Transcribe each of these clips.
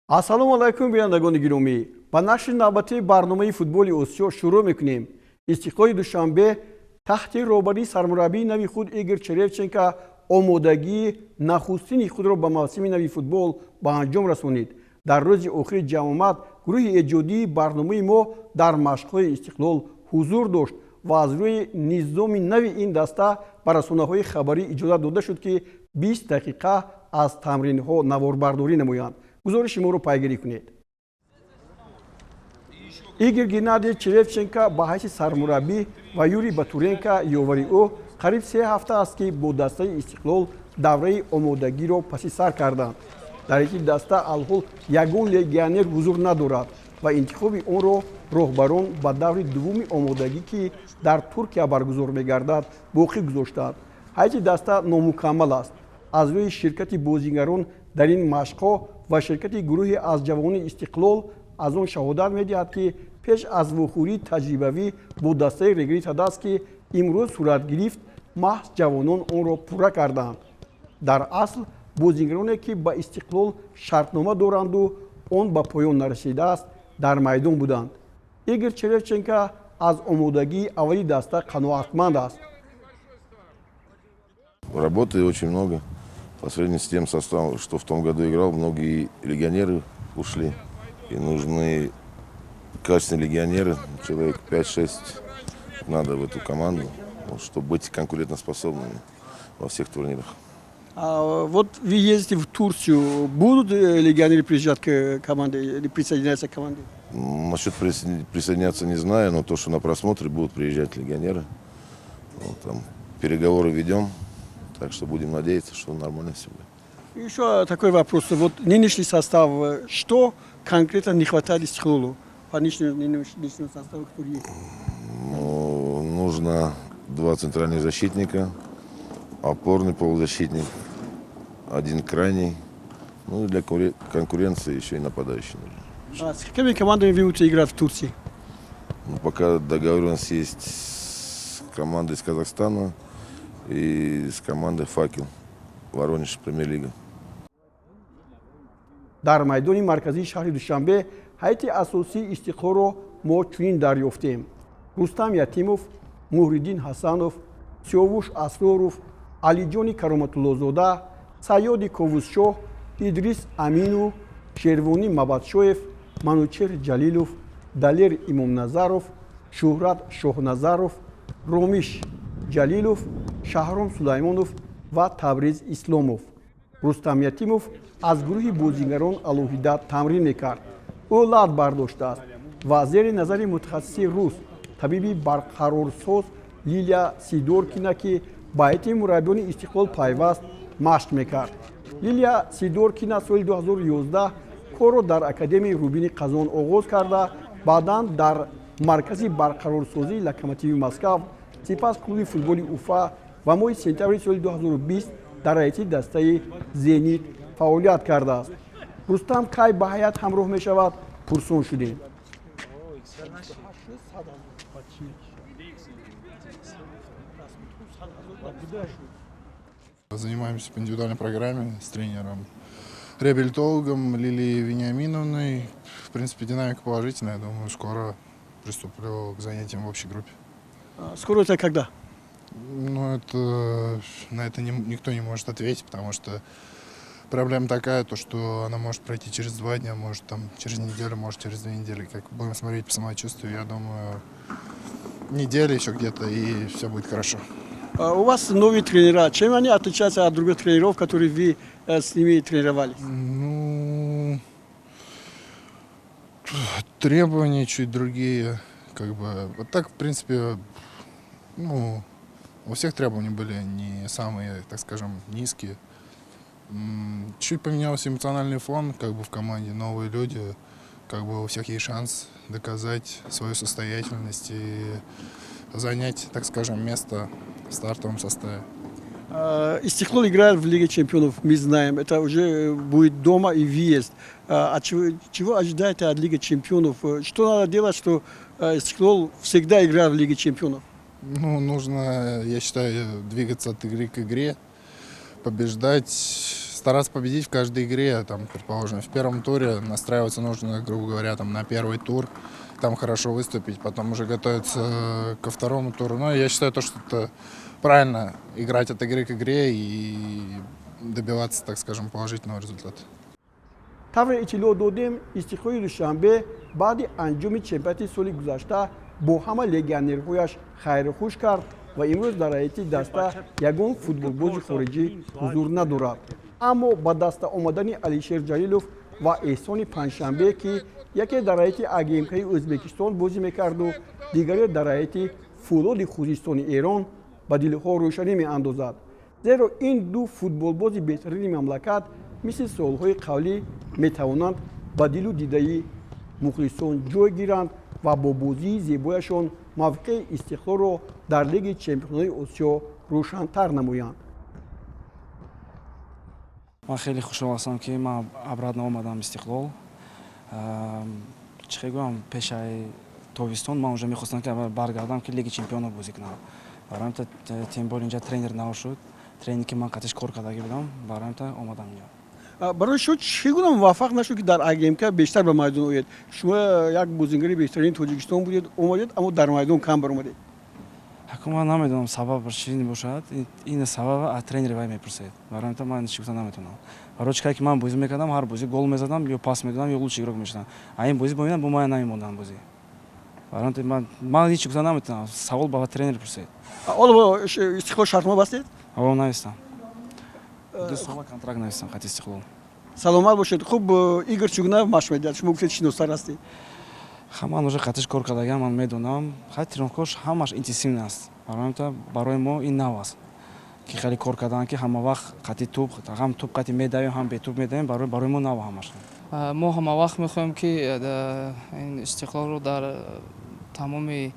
Ассалому алайкум, бинандагони гиромӣ! Ба нашри навбатии барномаи футболи Осиё шурӯъ мекунем. Истиқлоли Душанбе таҳти роҳбарии сармураббии нави худ Игор Черевченко омодагии нахустини худро ба мавсими нави футбол ба анҷом расонид. Дар рӯзи охири ҷамъомад гурӯҳи эҷодии барномаи мо дар машқҳои Истиқлол ҳузур дошт ва аз рӯи низоми нави ин даста ба расонаҳои хабарӣ иҷозат дода шуд, ки 20 дақиқа аз тамринҳо наворбардорӣ намоянд. Гузориши моро пайгирӣ кунед. Игор Геннадий Черевченко ба ҳайси сармураббӣ ва Юрий Батуренко ёвари ӯ қариб 3 ҳафта аст, ки бо дастаи Истиқлол давраи омодагиро паси сар карданд. Дар ин даста алҳол ягон легионер ҳузур надорад ва интихоби онро роҳбарон ба даври дуввуми омодагӣ, ки дар Туркия баргузор мегардад, боқӣ гузоштанд. Ҳайати даста номукаммал аст. Аз рӯи ширкати бозигарон дар ин машқҳо ва ширкати гурӯҳе аз ҷавонони Истиқлол аз он шаҳодат медиҳад, ки пеш аз вохӯрии таҷрибавӣ бо дастаи Регари Тадас, ки имрӯз сурат гирифт, маҳз ҷавонон онро пурра карданд. Дар асл бозигароне, ки ба Истиқлол шартнома доранду он ба поён нарасидааст, дар майдон буданд. Игор Черевченко аз омодагии аввали даста қаноатманд аст. Работы очень много. По сравнению с тем составом, что в том году играл, многие легионеры ушли. И нужны качественные легионеры, человек 5-6 надо в эту команду, чтобы быть конкурентоспособными во всех турнирах. А вот вы ездите в Турцию, будут легионеры приезжать к команде или присоединяться к команде? Насчет присоединяться не знаю, но то, что на просмотры будут приезжать легионеры, вот, там переговоры ведем, так что будем надеяться, что нормально все будет. Еще такой вопрос. Вот нынешний состав, что конкретно не хватает Истиклолу по нынешнему составу, который есть? Ну, нужно два центральных защитника, опорный полузащитник, один крайний. Ну и для конкуренции еще и нападающий нужен. А с какими командами вы будете играть в Турции? Ну, пока договоренность есть с командой из Казахстана и с командой «Факел», Воронеж, премьер-лига. Дар майдони марказии шаҳри Душанбе ҳайати асосии Истиқлолро мо чунин дарёфтем: Рустам Ятимов, Муҳриддин Ҳасанов, Сиёвуш Асроров, Алиҷони Кароматуллозода, Саёди Ковузшоҳ, Идрис Амину, Шервонӣ Мабадшоев, Манучер Ҷалилов, Далер Имомназаров, Шӯҳрат Шоҳназаров, Ромиш Ҷалилов, Шаҳром Сулаймонов ва Табриз Исломов. Рустам Ятимов аз гурӯҳи бозигарон алоҳида тамрин мекард. Ӯ лат бардоштааст ва зери назари мутахассиси рус, табиби барқарорсоз Лилия Сидоркина, ки ба ҳайати мураббиёни Истиқлол пайваст, машқ мекард. Лилия Сидоркина соли 2011 корро дар академияи Рубини Қазон оғоз карда, баъдан дар маркази барқарорсозии Локомотиви Москав, сипас клуби футболи Уфа ва моҳи сентябри соли 2020 дар ҳайати дастаи Зенит фаъолият кардааст. Рустам кай ба ҳайат ҳамроҳ мешавад, пурсон шудем. Занимаемся по индивидуальной программе с тренером, реабилитологом Лилией Вениаминовной. В принципе, динамика положительная. Я думаю, скоро приступлю к занятиям в общей группе. Скоро — это когда? Ну, это, на это никто не может ответить, потому что проблема такая, то, что она может пройти через 2 дня, может, там, через неделю, может, через 2 недели. Как будем смотреть по самочувствию, я думаю, неделя еще где-то, и все будет хорошо. А у вас новые тренера. Чем они отличаются от других тренеров, которые вы с ними тренировались? Ну, требования чуть другие, как бы. Вот так, в принципе, ну, у всех требования были не самые, так скажем, низкие. Чуть поменялся эмоциональный фон, как бы, в команде, новые люди, как бы у всех есть шанс доказать свою состоятельность и занять, так скажем, место в стартовом составе. Истиклол играет в Лиге чемпионов, мы знаем. Это уже будет дома и выезд. А чего ожидаете от Лиги чемпионов? Что надо делать, что Истиклол всегда играет в Лиге чемпионов? Ну, нужно, я считаю, двигаться от игры к игре, побеждать. Стараться победить в каждой игре, там, предположим, в первом туре настраиваться нужно, грубо говоря, там, на первый тур, там хорошо выступить, потом уже готовиться ко второму туру. Но я считаю то, что это правильно играть от игры к игре и добиваться, так скажем, положительного результата. Тавре иттилоъ додем, Истиқлоли Душанбе баъди анҷоми чемпионати соли гузашта бо ҳама легионерҳояш хайрухуш кард ва имрӯз дар ҳайати даста ягон футболбози хориҷӣ ҳузур надорад. Аммо ба даста омадани Алишер Ҷалилов ва Эҳсони Панҷшанбе, ки яке дар ҳайати АГМКи Ӯзбекистон бозӣ мекарду дигаре дар ҳайати Фӯлоди Хузистони Эрон, ба дилҳо рӯшанӣ меандозад, зеро ин ду футболбози беҳтарини мамлакат мисли солҳои қавлӣ метавонанд ба дилу дидаи мухлисон ҷой гиранд ва бо бозии зебояшон мавқеи Истиқлолро дар Лиги чемпионои Осиё рӯшантар намоянд. Ман хеле хушҳол ҳастам, ки ман обратно омадам Истиқлол. Чӣ хел гӯям, пешаи тобистон ман уже мехостам, ки баргардам, ки Лиги чемпионов бозӣ кунам. Барои тем более инҷа тренер нав шуд, тренер, ки ман қатиш кор кардагӣ будам, барои омадам инҷа. Барои шумо чӣ гуна муваффақ нашуд, ки дар АГМК бештар ба майдон оед? Шумо як бозингари беҳтарини Тоҷикистон будед, омадед, аммо дар майдон кам баромадед. Ҳакун ман намедонам, сабаб чӣ бошад. Ин сабаба аз тренери вай мепурсед. Барои ман чӣ гуфта наметавонам. Барои чӣ ки ман бозӣ мекардам, ҳар бозӣ гол мезадам, ё пас медодам, ё лучший игрок мешудам. А ин бозӣ бо ман намемондам бозӣ. Барои ман ҳеҷ гуфта наметавонам, савол ба тренер пурсед. Ҳоло бо Истиқлол шартнома бастед? Ҳо, навистам, 2 сола контракт навистам хати Истиқлол. Саломат бошед. Хуб, Игор чӣ гуна машқ медиҳад? Шумо гуфтед, шиностар ҳастед. Ман уже қатиш кор кардагиам, ман медонам. Хай, тренировкаош ҳамаш интенсивный аст. Барои мо ин нав аст, ки хеле кор кардан, ки ҳама вақт қати туп, ҳам туп қати медавем, ҳам бетуп медавем. Барои мо нав ҳамаш. Мо ҳама вақт мехоҳем, ки ин Истиқлолро дар тамоми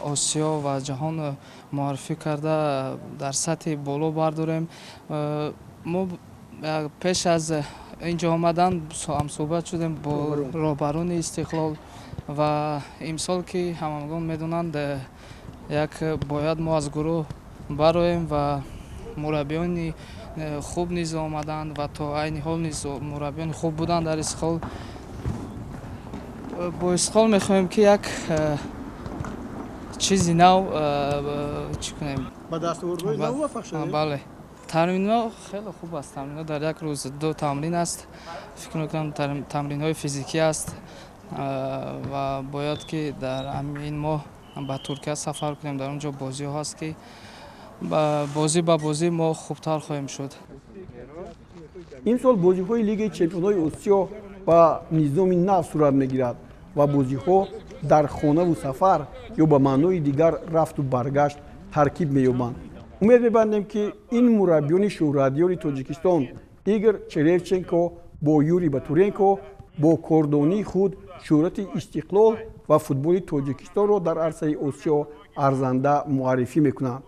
Осиё ва ҷаҳон муаррифӣ карда, дар сатҳи боло бардорем. Мо пеш аз инҷо омадан ҳамсӯҳбат шудем бо роҳбарони Истиқлол ва имсол, ки ҳамагон медонанд, як бояд мо аз гурӯҳ бароем ва мураббиёни хуб низ омаданд ва то айни ҳол низ мураббиёни хуб буданд дар Истиқлол. Бо Истиқлол мехоҳем, ки як чизи нав чӣ кунем. Ба дастовардҳои нав муваффақ шудед. Бале, тамринҳо хеле хуб аст. Тамринҳо дар як рӯз ду тамрин аст. Фикр мекунам, тамринҳои физикӣ аст ва бояд, ки дар ин моҳ ба Туркия сафар кунем. Дар он ҷо бозиҳо ҳаст, ки бозӣ ба бозӣ мо хубтар хоҳем шуд. Имсол бозиҳои Лигаи чемпионҳои Осиё ба низоми нав сурат мегирад ва бозиҳо дар хонаву сафар ё ба маънои дигар рафту баргашт таркиб меёбанд. Умед мебандем, ки ин мураббиёни шӯҳратёри Тоҷикистон, Игор Черевченко бо Юрий Батуренко, бо кордонии худ шӯҳрати Истиқлол ва футболи Тоҷикистонро дар арсаи Осиё арзанда муаррифӣ мекунанд.